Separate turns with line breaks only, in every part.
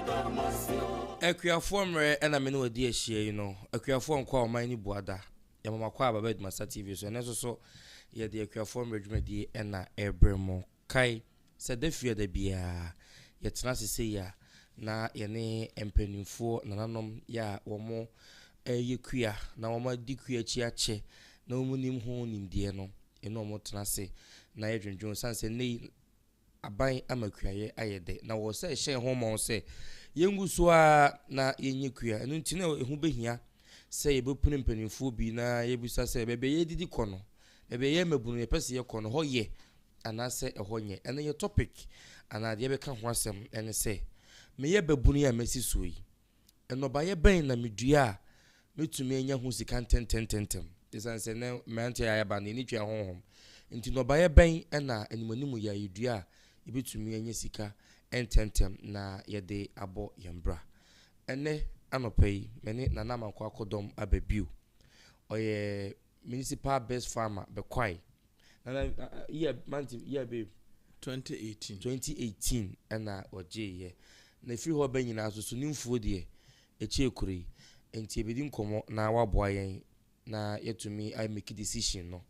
Akuafoɔ mmerɛ ɛna me ne wadi ahyia yi no, akuafoɔ nkɔ a ɔman no bu ada. Yɛma mo akɔ aba ba Adwumasa TV so. Ɛnɛ nso so yɛde akuafoɔ mmerɛ dwumadie ɛna ɛrebrɛ mo. Kae sɛ da fie da biara yɛtena ase sei a na yɛne mpanimfoɔ nananom yɛ a wɔn ɛyɛ kua na wɔn adi kua akyi akyɛ na wɔn nim ho nimdeɛ no, yɛne wɔn tena ase na yɛdwendwen sane sɛ nnɛ yi aban ama kuayɛ ayɛ dɛ na wɔ sɛ ɛhyɛ ho mmɔn sɛ yɛngu so ara na yɛnyɛ kua. Ɛno nti na ɛho bɛhia sɛ yɛbɛpene mpanimfoɔ bi na yɛbisa sɛ baabi a yɛdidi kɔ no, baabi a yɛyɛ mmabunu yɛpɛ sɛ yɛkɔ no, hɔ yɛ anaasɛ ɛhɔ nyɛ. Ɛno yɛ topic anaa deɛ yɛbɛka ho asɛm ɛne sɛ meyɛ babunu yi a masi soɔ yi, nnɔbaeɛ bɛn na medua a mɛtumi anya ho sika ntɛntɛntɛntɛm? Ɛsiane sɛ nnɛ mmeranteɛ a yɛaba no yɛni twɛn honhom nti, nnɔbaeɛ bɛn na animanim yɛ a yɛdua a yɛbɛtumi anya sika ntɛntɛm na yɛde abɔ yɛn bra? Ɛnnɛ anɔpa yi, me ne Nana Amankwah Akodɔm aba bio. Ɔyɛ municipal best farmer Bɛkwae. Nana, year mante year babe.
2018.
2018 ɛna ɔgyeeɛ. Na ɛfiri hɔ bɛ nyinaa nso so ne mfuo deɛ ɛkyɛ kuro yi. Nti yɛbɛdi nkɔmmɔ na waboa yɛn na yɛatumi a make decision no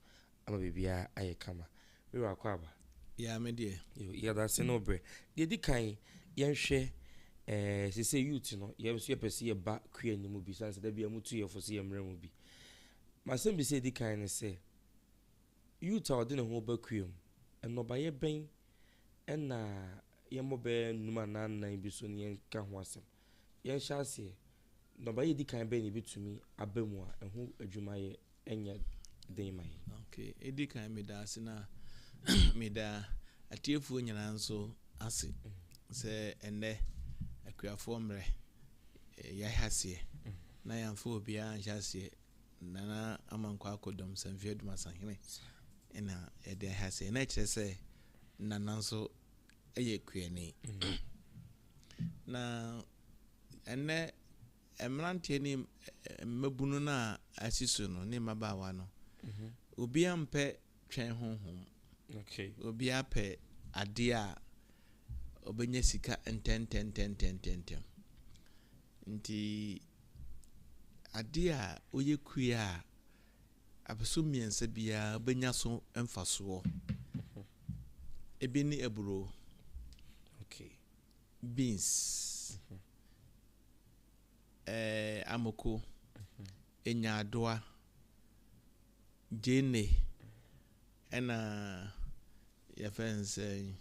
ama biribiara ayɛ kama. Wura akɔ aba.
Ya me deɛ.
Yɛda ase ne wo berɛ. Deɛ ɛdi kan yɛnhwɛ ɛɛ sese youth no yɛn nso yɛpɛ sɛ yɛba kua no mu bi sane sɛ da bi a mutu yɛfo sɛ yɛmmrɛ mu bi. Masɛm bi sɛ ɛdi kan ne sɛ youth a ɔde ne ho ba kua mu, nnɔbaeɛ bɛn ɛna yɛmmɔ bɛyɛ nnum anaa nnan bi so ne yɛnka ho asɛm. Yɛnhyɛ aseɛ. Nnɔbaeɛ ɛdi kan bɛn na yɛbɛtumi aba mu a ɛho adwuma yɛ ɛnyɛ den ma yɛn?
Okay, ɛdi kan meda ase na meda atiefoɔ nyinaa nso ase sɛ ɛnnɛ akuafoɔ mmerɛ yɛahyɛ aseɛ na yɛamfa obiara nhyɛ aseɛ. Nana Amankwah Akodɔm Samfie Adumasahene na yɛde ahyɛ aseɛ, na ɛkyerɛ sɛ Nana nso yɛ kuani. Na ɛnnɛ mmeranteɛ ne mmabunu no a asi so no ne mmabaawa no, obiara mpɛ twɛn honhom. Obiara pɛ adeɛ a ɔbɛnya sika ntɛntɛntɛntɛntɛm. Nti adeɛ a woyɛ kua a abeso mmiɛnsa biara wobɛnya so mfasoɔ. Ebi ne aburo, beans, amoko, nyaadoa, gyeene, ɛna yɛfrɛ no sɛ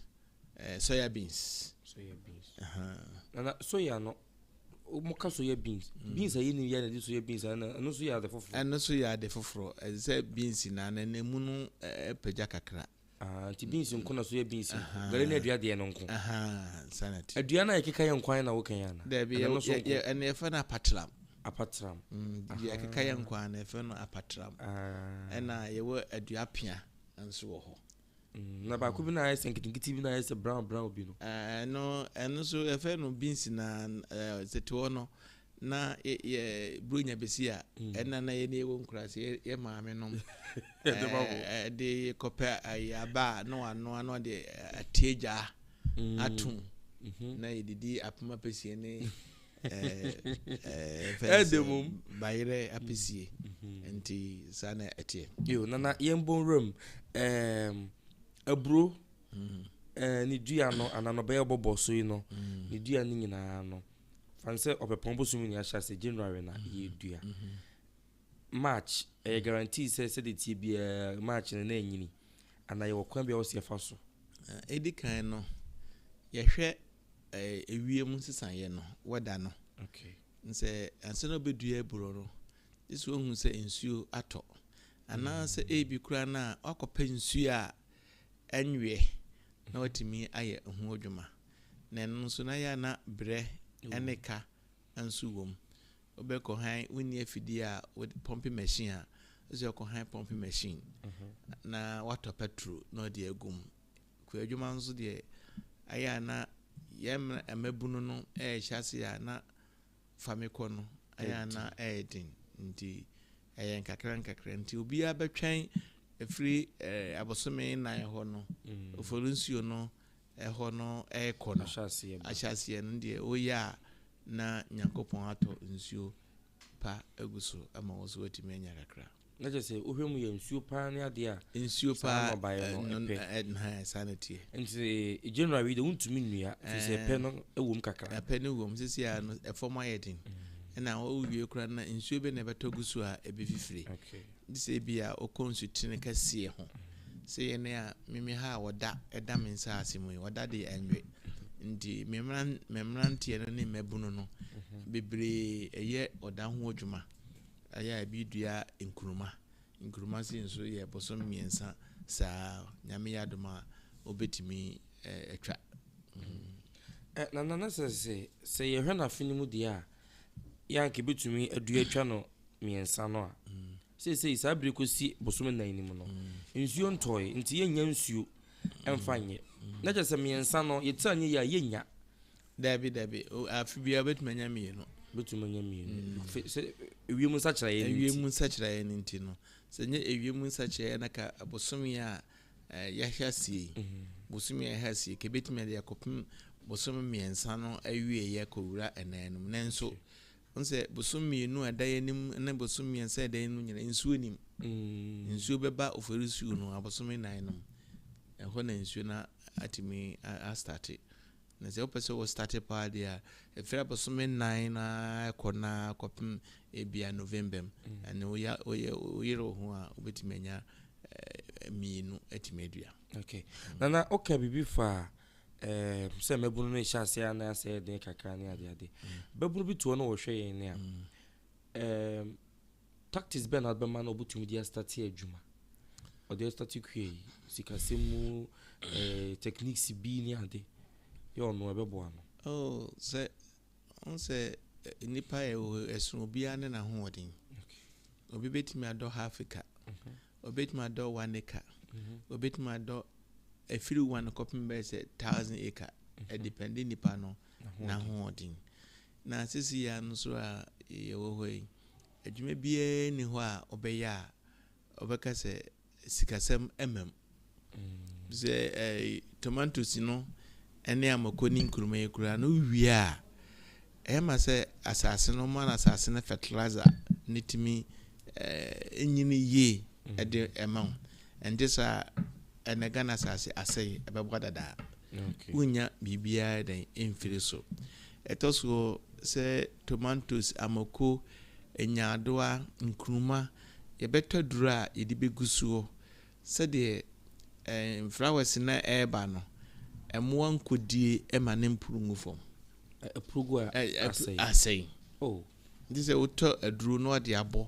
soya beans.
Soya beans. Nana soya no, mo ka soya beans. Beans a yɛnim yɛ na de soya beans ɛno nso yɛ ade foforɔ.
Ɛno nso yɛ ade foforɔ. Ɛsɛ sɛ beans na na emu no pagya kakra.
Ah, nti beans nko na soya beans nko. Gari ne adua deɛ no nko. Adua no a yɛkeka yɛ nkwan na woka yɛ ana?
Dabi, ɛno yɛfrɛ no apatram.
Apatram.
Deɛ yɛkeka yɛ nkwan no yɛfrɛ no apatram. Ɛna yɛwɔ adua pea nso wɔ hɔ.
Na baako bi na ayɛ sɛ nketenkete bi na ayɛ sɛ brown brown bi no.
Ɛno ɛno nso yɛfrɛ no beans na tete hɔ no na yɛ buronya besi a ɛna na yɛne yɛwɔ nkuraase yɛ maame nom ɛde kɔpɛ aba a na wanoa na ɔde atie gyaa atom na yɛdidi apem apɛsie ne
ɛde mum
bayerɛ apɛsie nti saa na ɛteɛ.
Yo, nana yɛn bɔ nwura mu aburo ne dua no anaa nnɔbaeɛ a ɔbɔbɔ so yi no ne dua no nyinaa no fan sɛ ɔpɛpɔn bosom ni ahyɛ ase January na yɛdua. March ɛyɛ guarantee sɛ sɛdeɛ tie biara March no na ɛnyini anaa yɛwɔ kwan bi a wɔsi ɛfa so?
Ɛdi kan no yɛhwɛ ewiem nsesaeɛ no, weather no. Sɛ ansa na wobɛdua aburo no, gye sɛ wohu sɛ nsuo atɔ anaasɛ ebi koraa no a wakɔpɛ nsuo a ɛnweɛ na watumi ayɛ ho adwuma. Na ɛno nso na yɛ na brɛ ne ka nso wɔ mu. Wobɛkɔ han, wonni afidie a wode pumping machine a, wosɛ ɔkɔ han pumping machine na watɔ petrol na ɔde agu mu. Kua adwuma nso deɛ ayɛ a na yɛn mmabunu no ɛrehyɛ ase a na fa me kɔ no ayɛ a na ɛyɛ den nti ɛyɛ nkakra nkakra nti obiara bɛtwɛn ɛfiri abosome 4 hɔ no ofori nsuo no ɛhɔ no ɛrekɔ no ahyɛ aseɛ no deɛ woyɛ a. na Nyankopɔn atɔ nsuo pa agu so ama wo nso woatumi anya kakra.
Na kyerɛ sɛ wohwɛ mu yɛ nsuo paa ne adeɛ a
nsuo
saa
paa
nnɔbaeɛ no ɛpɛ.
Ɛɛ saa na ɛteɛ.
Nti January deɛ wontumi nnua firi sɛ ɛpɛ no wɔ mu kakra.
Ɛpɛ no wɔ mu sisi a no ɛfam ayɛ den. Ɛna wowie koraa na nsuo bɛ na ɛbɛtɔ gu so a ɛbɛfifire. Gye sɛ ebi a wokɔ nsutene kɛseɛ ho. Sɛ yɛn a meme ha a wɔda ɛda me nsa ase mu yi wɔda de ɛnwe. Nti me mmeranteɛ no ne mmabunu no bebree ɛyɛ ɔda ho adwuma. Ɛyɛ a ebi dua nkuruma. Nkuruma sei nso yɛ bosom mmiɛnsa saa Nyame yɛ adom a wobɛtumi atwa.
Nana na sɛ sɛ yɛhwɛ no afe no mu deɛ a yɛ anka ebɛtumi adua atwa no mmiɛnsa no a seesei saa bere kɔsi bosome 4 no mu no nsuo ntɔe nti yɛnnya nsuo ɛmfa nyɛ na kyerɛ sɛ mmiɛnsa no yɛtira nyɛ yie a yɛnnya.
Dabi dabi afe biara wobɛtumi anya mmienu.
Wobɛtumi anya mmienu sɛ ewiem nsakyeraeɛ no nti.
Ewiem nsakyeraeɛ no nti no sɛ nyɛ ewiem nsakyeraeɛ na ka bosome a yɛahyɛ aseɛ yi bosome a yɛahyɛ aseɛ ka ebɛtumi de akɔpem bosome mmiɛnsa no awieeɛ kɔwura ɛnan no mu nanso n sɛ bosom mmienu a ɛda yɛn anim ne bosom mmiɛnsa a ɛda yɛn anim nyinaa nsuo nim. Nsuo bɛba Oforisuo no abosome 4 no mu ɛhɔ na nsuo no atumi astate. Na sɛ wopɛ sɛ wo starte paa deɛ a ɛfiri abosome 4 na ɛkɔ na kɔpem ebia November mu ɛne woyɛ woyere wo ho a wobɛtumi anya mmienu atumi adua.
Okay. Nana woka biribi fa sɛ mmabunu no hyɛ aseɛ a na asɛ den kakra ne ade ade. Babunu bi toɔ no wɔhwɛ yɛn ne a tactics bɛn na wobɛma no wobɛtumi de astarte adwuma ɔde astarte kua yi sikasɛm mu techniques bi ne ade yɛ ɔno ɛbɛboa no.
Oh, sɛ ɔn sɛ nnipa yɛ wɔ ɛsono obiara ne n'ahoɔden. Obi bɛtumi adɔ half acre, obi bɛtumi adɔ 1 acre, obi bɛtumi adɔ ɛfiri 1 kɔpem bɛyɛ sɛ 1000 acre. Ɛdepende nipa no n'ahoɔden. Na sisi ya no nso a yɛwɔ hɔ yi, adwuma biara ni hɔ a ɔbɛyɛ a ɔbɛka sɛ sikasɛm ɛmam. Sɛ tomatoes no ɛne amako ne nkuruma yi koraa no wie a ɛyɛ ma sɛ asase no ma no asase no fertilizer ne tumi ɛnyini yie ɛde ɛma wo. Ɛnte saa ɛnɛ Ghana asase asɛe ɛbɛbɔ dadaa. Wonya biribiara dɛn ɛmfiri so. Ɛtɔ so sɛ tomatoes, amako, nyaadoa, nkuruma yɛbɛtɔ aduro a yɛde bɛgu soɔ sɛdeɛ flowers na ɛreba no ɛmmoa nkodie ɛma ne mpuru ngu fam.
Ɛpuru a asɛe.
Asɛe. Nti sɛ wotɔ aduro na wɔde abɔ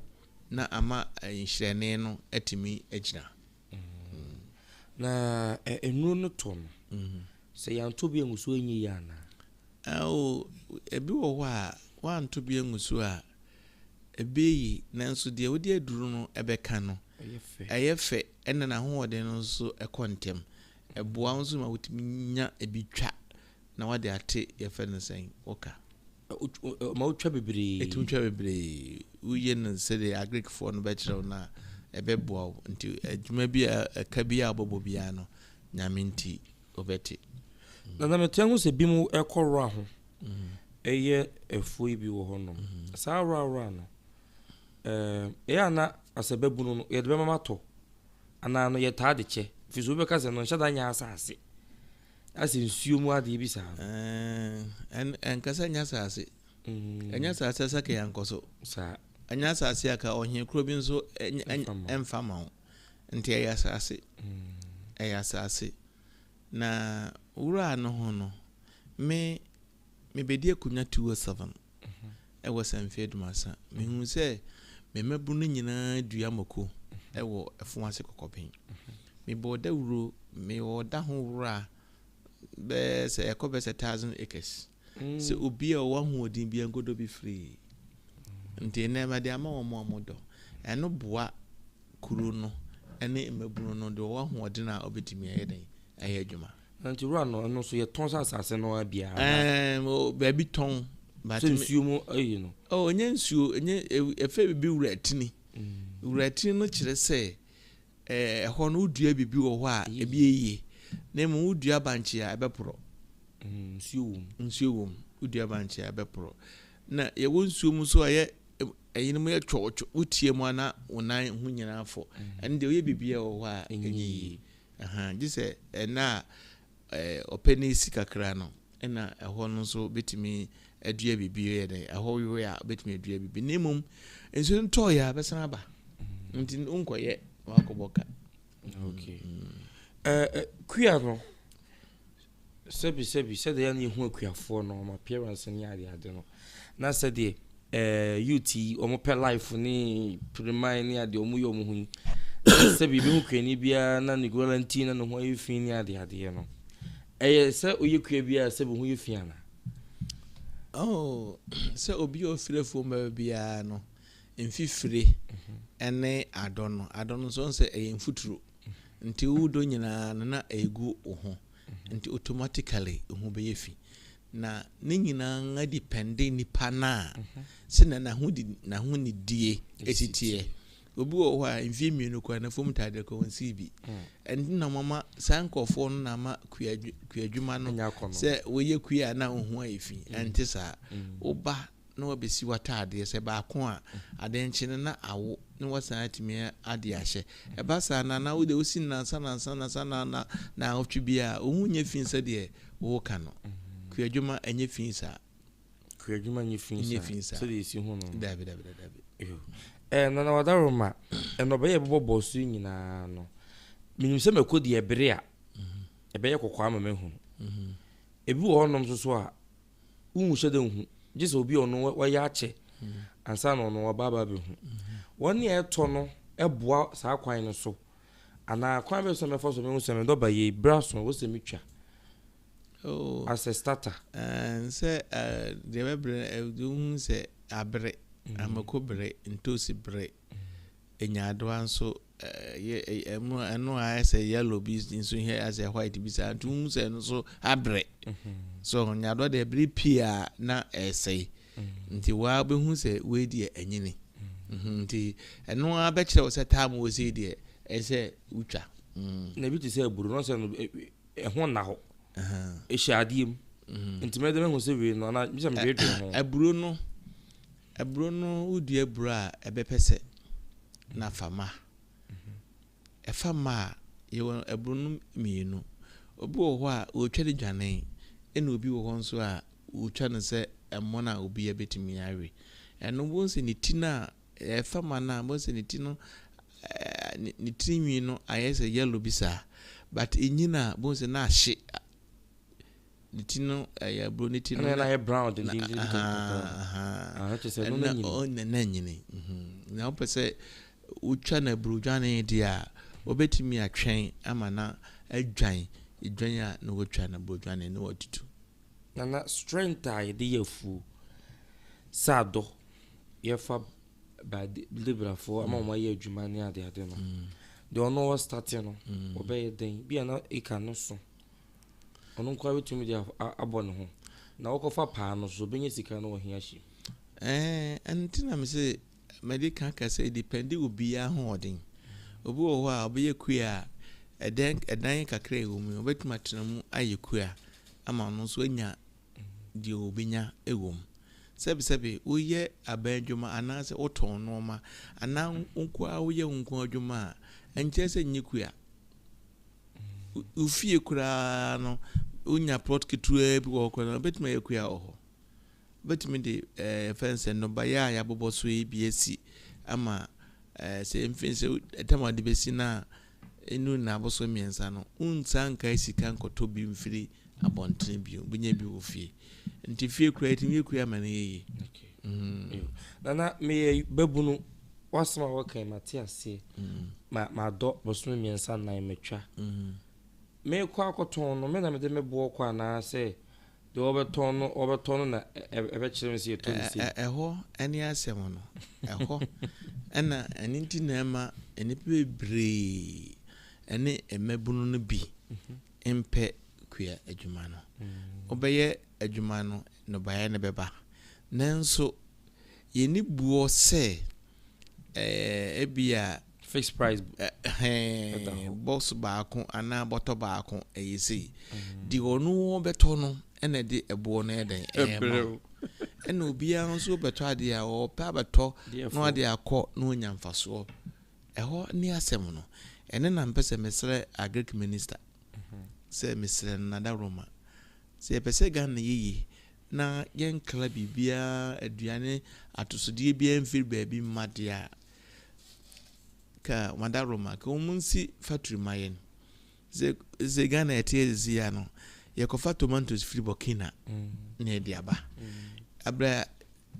na ama nhyerɛnne no atumi agyina.
Na nnuro no tɔ no sɛ yɛanto bi angu so ɛnyɛ yie anaa?
Ebi wɔ hɔ a woanto bi angu so a ɛbɛyɛ nanso deɛ wode aduro no ɛbɛka no ɛyɛ fɛ ɛna n'ahoɔden no nso ɛkɔ ntɛm. Ɛboa wo nso ma wotumi nya ebi twa na wade ate yɛfɛ no sɛn woka.
Ma wotwa bebree.
Ɛtumi twa bebree. Woyɛ no sɛdeɛ agricfoɔ no bɛkyerɛ wo no a ɛbɛboa wo. Nti adwuma bi a ɛka bi a wobɛbɔ biara no Nyame nti wobɛte.
Nana mete ho sɛ bi mu ɛkɔ wora ho ɛyɛ afuo yi bi wɔ hɔ nom. Saa wora wora no ɛyɛ ana asɛ bɛbunu no yɛde bɛma matɔ anaa no yɛtaa de kyɛ firi so wobɛka sɛ no nhyɛ da nyɛ asase asɛ nsuo mu adeɛ bi saa.
Ɛnkasa nyɛ asase. Ɛnyɛ asase sɛ ka yɛnkɔ so.
Saa.
Ɛnyɛ asase a ka ɔhene kuro bi nso ɛmfa ma wo. Nti ɛyɛ asase. Ɛyɛ asase. Na wura no ho no me mebɛdi akonnwa 207 ɛwɔ Samfie Adumasa. Mehu sɛ me mmabunu nyinaa dua mako ɛwɔ ɛfo ase kɔkɔbɛn. Mebɔ dawuro mewɔ da ho wura bɛɛ sɛ ɛkɔ bɛɛ sɛ 1000 acres. Sɛ obi a ɔwɔ ahoɔden bi nkɔdɔ bi firi. Nti nnɛ de ama wɔn a wɔdɔ. Ɛno boa kuro no ɛne mmabunu no deɛ ɔwɔ ahoɔden a ɔbɛtumi ayɛ dɛn ɛyɛ adwuma.
Nti wura no ɛno nso yɛtɔn sɛ asase no biara.
Baabi tɔn.
Sɛ nsuo mu ayi no.
Oh, ɛnyɛ nsuo, ɛnyɛ ɛfɛ bibi wura tini. Wura tini no kyerɛ sɛ ɛhɔ no wodua bibi wɔ hɔ a ebi yɛ yie. Na mmom wodua bankye a ɛbɛporɔ.
Nsuo wɔ mu.
Nsuo wɔ mu. Wodua bankye a ɛbɛporɔ. Na yɛwɔ nsuo mu nso a ɛyɛ ɛyinom yɛ twɔtwɔ wotie mu a na wo nan ho nyinaa fɔ. Ɛno deɛ woyɛ biribiara wɔ hɔ a ɛnyɛ yie. Gye sɛ ɛna a ɔpɛ ne si kakra no ɛna ɛhɔ no nso bɛtumi adua biribi yɛ dɛn ɛhɔ we a bɛtumi adua biribi. Na mmom nsuo no tɔɔ yɛ a bɛsan aba. Nti wonkɔyɛ wakɔbɔ ka.
Okay. Kua no sɛbi sɛbi sɛdeɛ yɛn ehu akuafoɔ no wɔn appearance ne ade ade no na sɛdeɛ youth yi wɔn pɛ life ne piriman ne adeɛ wɔn yɛ wɔn ho yi, sɛbi ebi ho kuani biara na ne guarantee na ne ho ayɛ fi ne ade adeɛ no, ɛyɛ sɛ oyɛ kua biara sɛbi ho yɛ fi ana?
Oh, sɛ obi a ɔfiri afuom bɛba biara no, mfifire ne adɔ no. Adɔ no nso sɛ ɛyɛ mfuturo. Nti wodɔ nyinaa no na ɛgu wo ho. Nti automatically wo ho bɛyɛ fi. Na ne nyinaa depend nipa no a sɛnea n'ahonidie esi teɛ. Obi wɔ hɔ a mfeɛ 2 koraa na fam ntadeɛ koraa ɔnsii bi. Ɛnti na mama saa nkurɔfoɔ no na ama kuadwuma no sɛ woyɛ kua a na wo ho ayɛ fi. Ɛnte saa. Woba na wabɛsi w'ataadeɛ sɛ baako a adeɛ nkye no na awo na wasan atumi ade ahyɛ. Ɛba saa na na wode wosi nansa nansa nansa na na naawɔtwe bi a wo ho nyɛ fi sɛdeɛ woka no. Kuadwuma ɛnyɛ fi saa.
Kuadwuma nyɛ fi
saa. Nyɛ fi saa.
Sɛdeɛ esi ho no.
Dabi dabi dabi.
Nana Wadaroma, nnɔbaeɛ a ɛbobɔ bɔɔ so yi nyinaa no, menim sɛ mako deɛ ɛbere a ɛbɛyɛ kɔkɔɔ ama mahunu. Ebi wɔ hɔnom nso so a wohu hyɛ dɛ nhu, gye sɛ obi a ɔno wayɛ akyɛ ansa na ɔno waba aba abɛhu. Wɔn a ɛtɔ no boa saa kwan no so anaa kwan bɛn so na mɛfa so mehu sɛ me dɔba yei berɛ aso ɛwɔ sɛ metwa?
Oh,
as a starter.
Sɛ deɛ bɛbrɛ wohu sɛ abere, amako bere, ntoosi bere, nyaadoa nso ɛno a ayɛ sɛ yellow bi nso hɛ asɛ white bi saa, nti wohu sɛ ɛno nso abere. So nyaadoa deɛ bere pii a na ɛsɛe, nti waa bɛhu sɛ wei deɛ ɛnyini. Nti ɛno ara bɛkyerɛ wo sɛ time wɔ sei deɛ ɛsɛ wotwa.
Na ebi te sɛ aburo no sɛ no ɛho nna hɔ, ɛhyɛ adeɛ mu, nti mɛde mehu sɛ wei no anaa sɛ medwedwene ho.
Aburo no wodua aburo a ɛbɛpɛ sɛ na fama ɛfa ma a yɛwɔ aburo no mmienu. Obi wɔ hɔ a wɔtwa no dwane, ɛna obi wɔ hɔ nso a wɔtwa no sɛ ɛmɔ no a obi bɛtumi awe. Ɛno wɔn sɛ ne ti no a ɛfa ma no a wɔn sɛ ne ti no ne tirinwi no ayɛ sɛ yellow bi saa, but ɛnyina a wɔn sɛ na ahye ne ti no, ɛyɛ aburo ne ti no.
Ɛna ayɛ brown dendenden.
Ɛna ɔna na nyini na wopɛ sɛ wotwa no aburo dwane deɛ a, wobɛtumi atwɛn ama na adwan edwan a na watwa no aburo dwane na watutu.
Nana, strength a yɛde yɛ afuo sɛ adɔ yɛfa labourfoɔ ama wɔn ayɛ adwuma ne adeade no deɛ, ɔno wɔ start no ɔbɛyɛ den bi a na eka no so ɔno nkoa bɛtumi de abɔ ne ho na wɔkɔfa paa no so ɔbɛnya sika no wɔ hia hyɛ.
Ɛno nti na mese mede ka sɛ depend obiara hoɔden. Obi wɔ hɔ a ɔbɛyɛ kua a ɛdan ɛdan kakra a ɛwɔ mu yi ɔbɛtumi atena mu ayɛ kua ama ɔno nso anya deɛ ɔbɛnya wɔ mu. Sɛbisɛbi woyɛ aban adwuma anaasɛ wotɔn nneɛma anaa nko ara woyɛ wo nko adwuma a, ɛnkyerɛ sɛ nyɛ kua. Wo fie koraa no wonya plot ketewa bi wɔ hɔ koraa no, wobɛtumi ayɛ kua wɔ hɔ. Wobɛtumi de fɛn sɛ nnɔbaeɛ a yɛabobɔ so yi bi asi ama sɛ mfe sɛ ɛtam a wɔde bɛsi no a ɛnu na aboso 3 no, wonsa nkae sika nkɔtɔ bi mfiri abɔntene bio, wobɛnya bi wɔ fie. Nti fie koraa yɛtumi yɛ kua ma no yɛ yie.
Nana, meyɛ babunu, wasɛm a wɔka yi mate aseɛ. Ma madɔ bosome 3 4 matwa. Mekɔ akɔtɔn no, me na mede me boɔ kɔ anaasɛ deɛ wɔbɛtɔn no na ɛbɛkyerɛ me sɛ yɛtɔ ne sei?
Ɛhɔ ne asɛm no. Ɛhɔ ɛna ɛno nti na ɛma nnipa bebree ɛne mmabunu no bi mpɛ kua adwuma no. Wobɛyɛ adwuma no, nnɔbaeɛ no bɛba, nanso yɛni boɔ sɛ ebia
fixed price.
Ɛhɛn, box baako anaa bɔtɔ baako ɛyɛ sei deɛ ɔno wɔbɛtɔ no. ɛna ɛde ɛboɔ no yɛ dɛn ɛma wo. Ɛna obiara nso bɛtɔ adeɛ a ɔpɛ abɛtɔ na ɔde akɔ na ɔnya mfasoɔ. Ɛhɔ ne asɛm no. Ɛno na mpɛ sɛ mesrɛ agric minister sɛ mesrɛ no Nadaworoma sɛ yɛpɛ sɛ Ghana yɛ yie na yɛnkra biribiara aduane atosodeɛ biara mfiri baabi mma deɛ a ka Madaworoma ka wɔn nsi factory ma yɛn. Sɛ sɛ Ghana yɛte yɛ sisi ya no yɛkɔfa tomatoes firi Burkina na yɛde aba. Abrɛ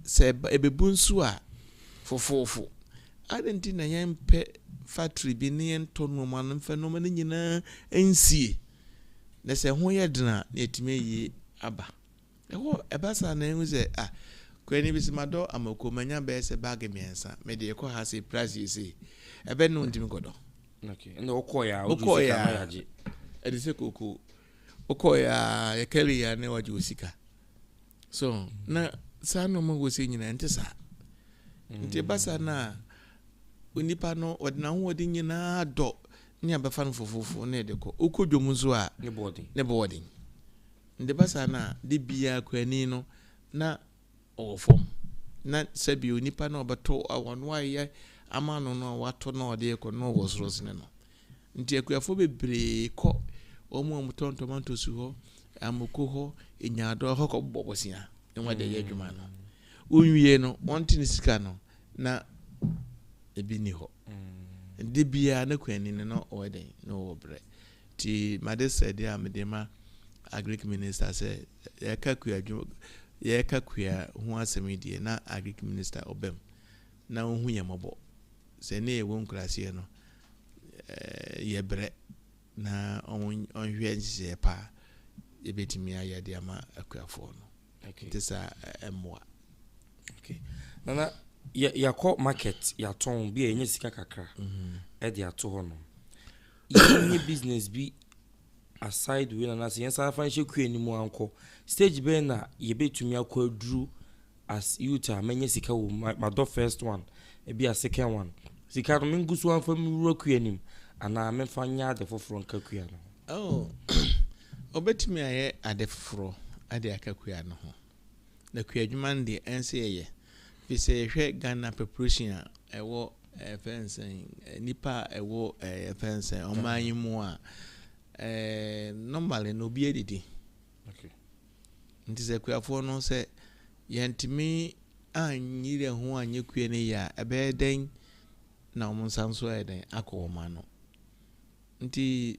sɛ ɛbɛbu nso a fofoofo. Adɛn nti na yɛmpɛ factory bi ne yɛntɔ nneɛma no mfa nneɛma no nyinaa nsie na sɛ ɛho yɛ den a na yɛtumi ayi aba. Ɛhɔ ɛba saa na ehu sɛ ah kwani bi sɛ madɔ amako manya bɛyɛ sɛ bag 3 mede ɛkɔ ha sɛ price yɛ sei ɛbɛ ne ntumi kɔdɔ.
Okay. Ɛna wokɔɔ yɛ a wogye sika na yɛagye.
Ɛde sɛ koko wokɔɔ yɛ a yɛkari yɛ a na wagye wo sika. So na saa nneɛma wɔ sɛ nyinaa nte saa. Nti ɛba saa no a onipa no ɔde n'ahoɔden nyinaa dɔ ne abɛfa no fofofo na ɛde kɔ. Wokɔ dwom nso a
ne boɔden.
Ne boɔden. Nti ɛba saa no a de biara kuani no na ɔwɔ fam. Na sɛbi onipa no ɔbɛtɔ ɔno ayɛ ama no no a watɔ na ɔde kɔ na ɔwɔ soro sene no. Nti akuafoɔ bebree kɔ wɔn a wɔtɔn tomatoes hɔ, amoko hɔ, nyaadɔ hɔ kɔbɔ bosea na wɔde yɛ adwuma no. Wɔnwie no, wɔnte ne sika no na ebi ni hɔ. De biara ne kuani no na ɔwɔ dɛn na ɔwɔ brɛ. Nti made sɛ deɛ a mede ma agric minister sɛ yɛka kua adwuma yɛka kua ho asɛm yi deɛ na agric minister ɔbɛm na ɔhu yɛn mmɔbɔ sɛ ne yɛwɔ nkuraseɛ no yɛbrɛ na ɔnhwɛ nhyehyɛeɛ pa yɛbɛtumi ayɛ de ama akuafoɔ no. Nti saa ɛmmoa.
Okay. Nana yɛakɔ market yɛatɔn bi a yɛnya sika kakra ɛde ato hɔ nom. Yɛnyɛ business bi aside wei nana sɛ yɛnsan fa nhyɛ kua no mu ankɔ. Stage bɛn na yɛbɛtumi akɔ aduru as youth a mɛnya sika wɔ mu madɔ first one ebi a second one. Sika no mengu so amfa nwura kua nim anaa memfa nyɛ ade foforɔ nka kua no
ho. Oh, obetumi ayɛ ade foforɔ ade aka kua no ho. Na kua adwuma no deɛ ɛnsɛ yɛyɛ. Fi sɛ yɛhwɛ Ghana population a ɛwɔ ɛfɛn sɛn nipa a ɛwɔ ɛfɛn sɛn ɔman yi mu a normally no obi adidi.
Okay.
Nti sɛ kuafoɔ no sɛ yɛntumi anyere ho anyɛ kua no yie a ɛbɛyɛ dɛn na wɔn nsa nso ayɛ dɛn akɔ wɔn ano. Nti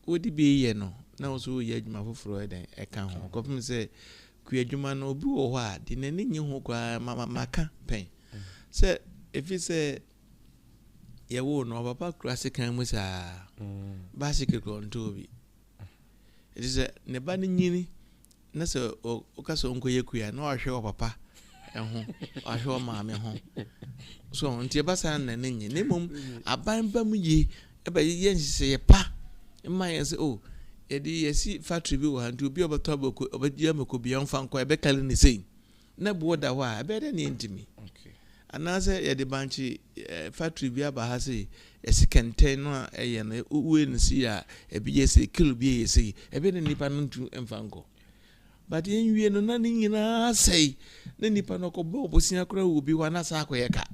wodi bi yɛ no na wo nso woyɛ adwuma foforɔ yɛ dɛn ɛka ho. Kɔpem sɛ kua adwuma no obi wɔ hɔ a de n'ani nye ho koraa maka pɛn. Sɛ efi sɛ yɛwoo no ɔpapa kura sekan mu saa bicycle kura ɔntɔ obi. Nti sɛ ne ba no nyini na sɛ ɔka sɛ ɔnkɔyɛ kua na wahwɛ ɔpapa ho wahwɛ ɔmaame ho. So nti ɛba saa na n'ani nye. Na mmom aban ba mu yie ɛbɛyɛ nhyehyɛeɛ pa mma yɛn sɛ oh yɛde yɛsi factory bi wɔ ha nti obi a ɔbɛtɔ abako ɔbɛgye amako bi ɔmfa nkɔ ɛbɛkari ne sei na boɔ da hɔ a ɛbɛyɛ dɛ ne yɛntumi. Anaasɛ yɛde bankye factory bi aba ha sei yɛsi kɛntɛn no a ɛyɛ no wue no si a ebi yɛ sei kilo bi yɛ sei ɛbɛyɛ dɛ nipa no ntu mfa nkɔ. But yɛnwie no na ne nyinaa sɛe na nipa no ɔkɔbɔ ɔbosia koraa wɔ bi hɔ a na saa akɔyɛ ka.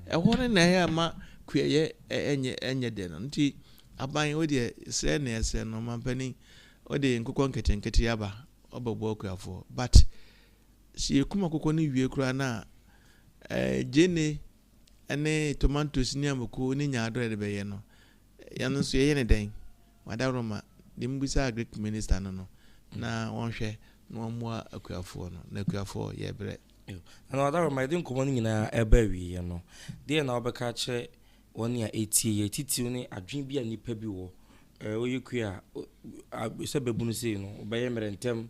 Ɛhɔ no na ɛyɛ ama kuayɛ ɛnyɛ dɛ no. Nti aban wo deɛ srɛ na ɛsrɛ no ɔmampanin wode nkokɔ nketenkete aba ɔbɛboa akuafoɔ but sɛ yɛkum akokɔ no wie koraa na gyeene ne tomatoes ne amako ne nyaadɔ yɛde bɛyɛ no yɛn nso yɛyɛ ne dɛn Madaworoma de mbisa agric minister no na wɔnhwɛ na wɔmmoa akuafoɔ no na akuafoɔ yɛbrɛ.
Na Madaworoma yɛde nkɔmmɔ no nyinaa ɛba awieɛ no deɛ na wobɛka akyerɛ wɔn a ɛtie yɛ titiriw ne adwene bi a nnipa bi wɔ woyɛ kua a sɛ bɛbunu sei no wobɛyɛ mmerɛ ntɛm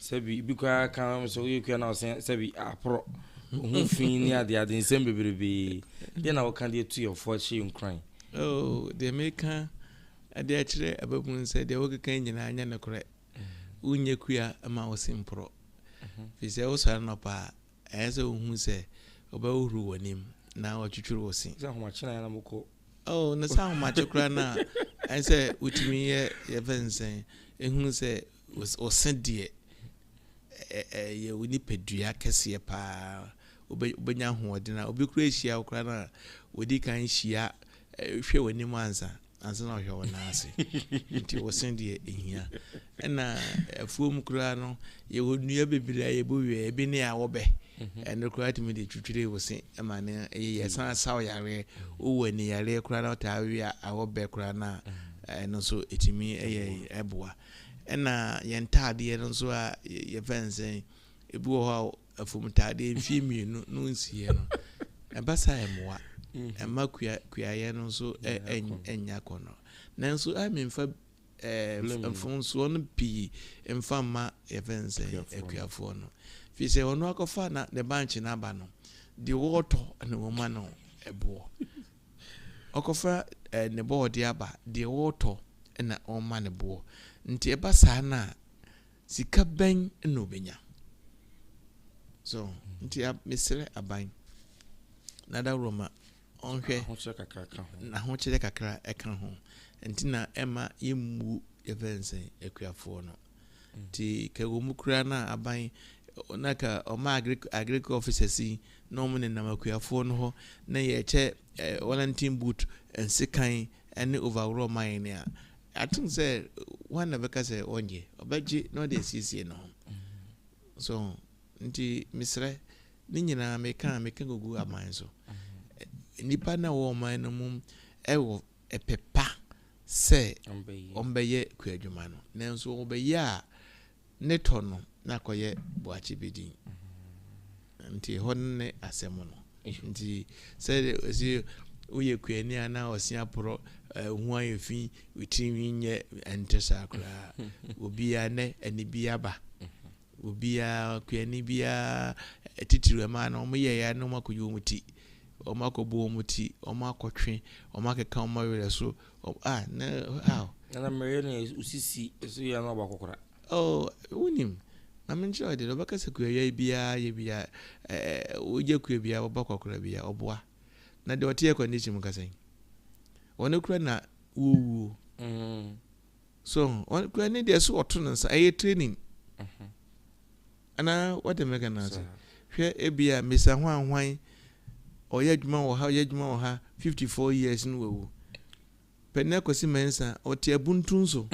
sɛbi bi koraa ka sɛ woyɛ kua na ɔsɛ sɛbi aporɔ ho fi ne ade ade nsɛm bebrebee deɛ na wɔka de atu yɛfoɔ ahyɛ nkuran.
Oh, deɛ meka de akyerɛ ababunu sɛ deɛ wokeka nyinaa nyɛ nokorɛ. Wonyɛ kua ma wo se mporɔ. Firi sɛ wosɔre anɔpa a ɛyɛ sɛ wohu sɛ wobɛhohoro w'anim na watwitwiri wo se.
Sɛ ahomakye na yɛna mokɔ.
Oh, na sɛ ahomakye koraa no a ɛyɛ sɛ wotumi yɛ yɛfɛ nsɛn ehunu sɛ wo se deɛ Ɛyɛ wo nipadua kɛseɛ paa. Wobɛnya ahoɔden a obi koraa hyia wo koraa no a, wɔdi kan hyia hwɛ w'anim ansa ansa na ɔhwɛ wo nan ase. Nti wo se deɛ ɛhia. Ɛna afuom koraa no, yɛwɔ nnua bebree a yɛbɔ wie, ebi ne awɔbɛ. Ɛno koraa tumi de twitwiri wo se ma no yɛ yie. Ɛsan sa wo yareɛ. Wowɔ ani yareɛ koraa na wotaa we awɔbɛ koraa no a, ɛno nso ɛtumi yɛ ɛboa. Ɛna yɛn ntaadeɛ no nso a yɛfɛ no sɛn, ebi wɔ hɔ a afum ntaadeɛ mfie mmienu na ɔnsiiɛ no, ɛba saa ɛmmoa. Ɛmma kua kuayɛ no nso ɛnyɛ akɔnnɔ. Nanso a memfa mfomsoɔ no pii mfa mma yɛfɛ no sɛn akuafoɔ no. Firi sɛ ɔno akɔfa na ne bankye no aba no, deɛ wɔretɔ na wɔma no ɛboɔ. Ɔkɔfa ne bɔɔdeɛ aba, deɛ wɔretɔ na ɔma no boɔ. Nti ɛba saa no a, sika bɛn na ɔbɛnya? So, nti mesrɛ aban na dawuroma ɔnhwɛ n'ahokyerɛ kakra ɛka ho. Nti na ɛma yɛmmu yɛfɛ no sɛn akuafoɔ no. Nti ka wɔ mu koraa na aban na ka ɔma agric agric officers yi na wɔn nenam akuafoɔ no hɔ na yɛkyɛ eh, Wellington boot, nsekan ne overall ma yɛn a, I think sɛ wɔn na bɛka sɛ ɔnyɛ, ɔbɛgye na ɔde asiesie ne ho. So nti mesrɛ ne nyinaa meka a meka gugu aban so. Nnipa na wɔwɔ ɔman no mu ɛwɔ ɛpɛ pa sɛ wɔbɛyɛ kuadwuma no, nanso wɔbɛyɛ a ne tɔ no na akɔyɛ boakye bi din. Nti ɛhɔ no ne asɛm no. Nti sɛ ɛsi woyɛ kuani a na ɔse aporɔ, ho ayɛ fi, wo tirinwi nyɛ, ɛnte saa koraa. Obiara nɛ ɛne bi aba. Obiara, kuani biara, titiriw mmaa no, wɔyɛeɛ ara na wɔakɔyi wɔn ti. Wɔakɔbɔ wɔn ti, wɔakɔtwe, wɔakeka wɔn awerɛ so. Ah, na, aw.
Nana mmerɛ no osisi so yɛ na ɔba kɔkora.
Oh, wonim, ma menkyerɛ wo deɛ, wɔbɛka sɛ kuayɛ biara yɛ bia, ɛɛ, wogya kua biara wɔba kɔkora biara, ɔboa. Na deɛ ɔte air condition mu ka sɛn? Wɔn kura na wɔwuo. So wɔn kura ne deɛ so ɔto ne nsa ɛyɛ training. Anaa wɔde mɛka no ase. Hwɛ ebia Mr. Hwan Hwan ɔyɛ adwuma wɔ ha ɔyɛ adwuma wɔ ha 54 years no wawu. Panin Akwasi Mensah ɔte abuntun so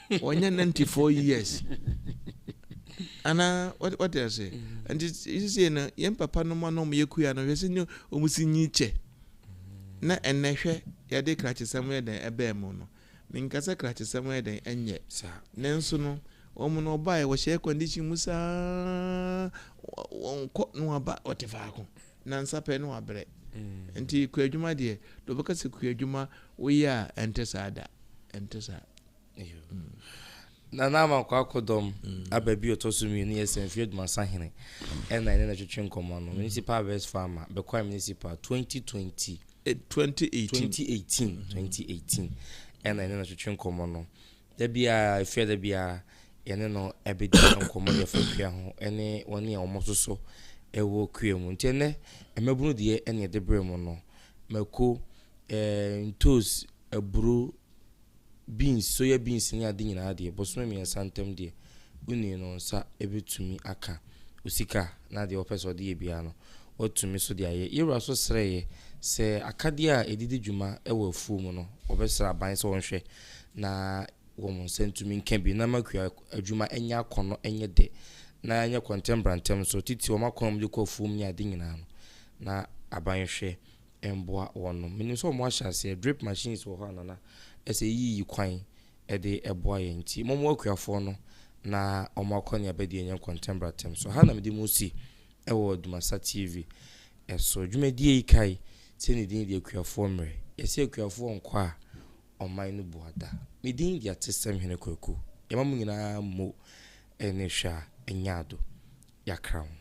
ɔnyɛ 94 years. Anaa wɔte ase. Nti sisi no yɛn papa no ma no wɔn yɛ kua no hwɛ sɛ ne wɔn si nyi kyɛ. Na ɛnɛ hwɛ yɛde krakyesɛm yɛ dɛn ɛbɛn mu no. Menka sɛ krakyesɛm yɛ dɛn ɛnyɛ. Nanso no, wɔn no wɔbaeɛ, wɔhyɛ air condition mu saa, wɔnkɔ na wɔaba, wɔte faako. Nansa pɛ na wɔabrɛ. Nti kuadwuma deɛ, deɛ wɔbɛka sɛ kuadwuma woyɛ a, ɛnte saa da. Ɛnte saa.
Nana Ama Kwaku Dɔm aba bi ɔtɔ so mmienu yɛ Sɛmfiri Adumasahene ɛna ɛne no twetwe nkɔmmɔ no. Municipal Best Farmer, Bekwai Municipal 2020.
2018.
2018 2018 ɛna ɛne no twetwe nkɔmmɔ no. Da biara efia da biara yɛne no ɛbɛdi nkɔmmɔ deɛ fa kua ho ɛne wɔne a wɔn soso ɛwɔ kua mu. Nti ɛnɛ mmabunu deɛ ɛne ɛde brɛ mu no mako, ɛɛ ntoos, aburo, beans, soya beans ne ade nyinaa deɛ, bosome mmiɛnsa ntam deɛ, wonni no nsa bɛtumi aka wo sika na deɛ wopɛ sɛ ɔde yɛ biara no, watumi nso de ayɛ. Yɛwura nso srɛeɛ sɛ akadeɛ a ɛde di dwuma wɔ afuo mu no, wɔbɛsrɛ aban sɛ wɔnhwɛ na wɔn nsa ntumi nka bi na ama kua adwuma nyɛ akɔnnɔ, nyɛ dɛ na ɛnyɛ kɔntɛmbrantɛm nso, titire wɔn akwan a wɔde kɔ afuo mu ne ade nyinaa no, na aban hwɛ mboa wɔn no. Menim sɛ wɔn ahyɛ aseɛ, drip machines wɔ hɔ a nana ɛsɛ yiyi kwan de boa yɛn nti mommoa akuafoɔ no na wɔn akɔneaba di ɛnyɛ nkɔntɛmbratam so. Ha na mede mo si ɛwɔ Dumasa TV ɛso. Dwumadie yi kae sɛ ne din de Akuafoɔ Mmerɛ. Yɛsɛ akuafoɔ nkɔ a ɔman no bu ada. Me din de Atesɛm Hene Kwaku. Yɛma mo nyinaa mo ne hwɛ a ɛnyɛ ado. Yɛakra mo.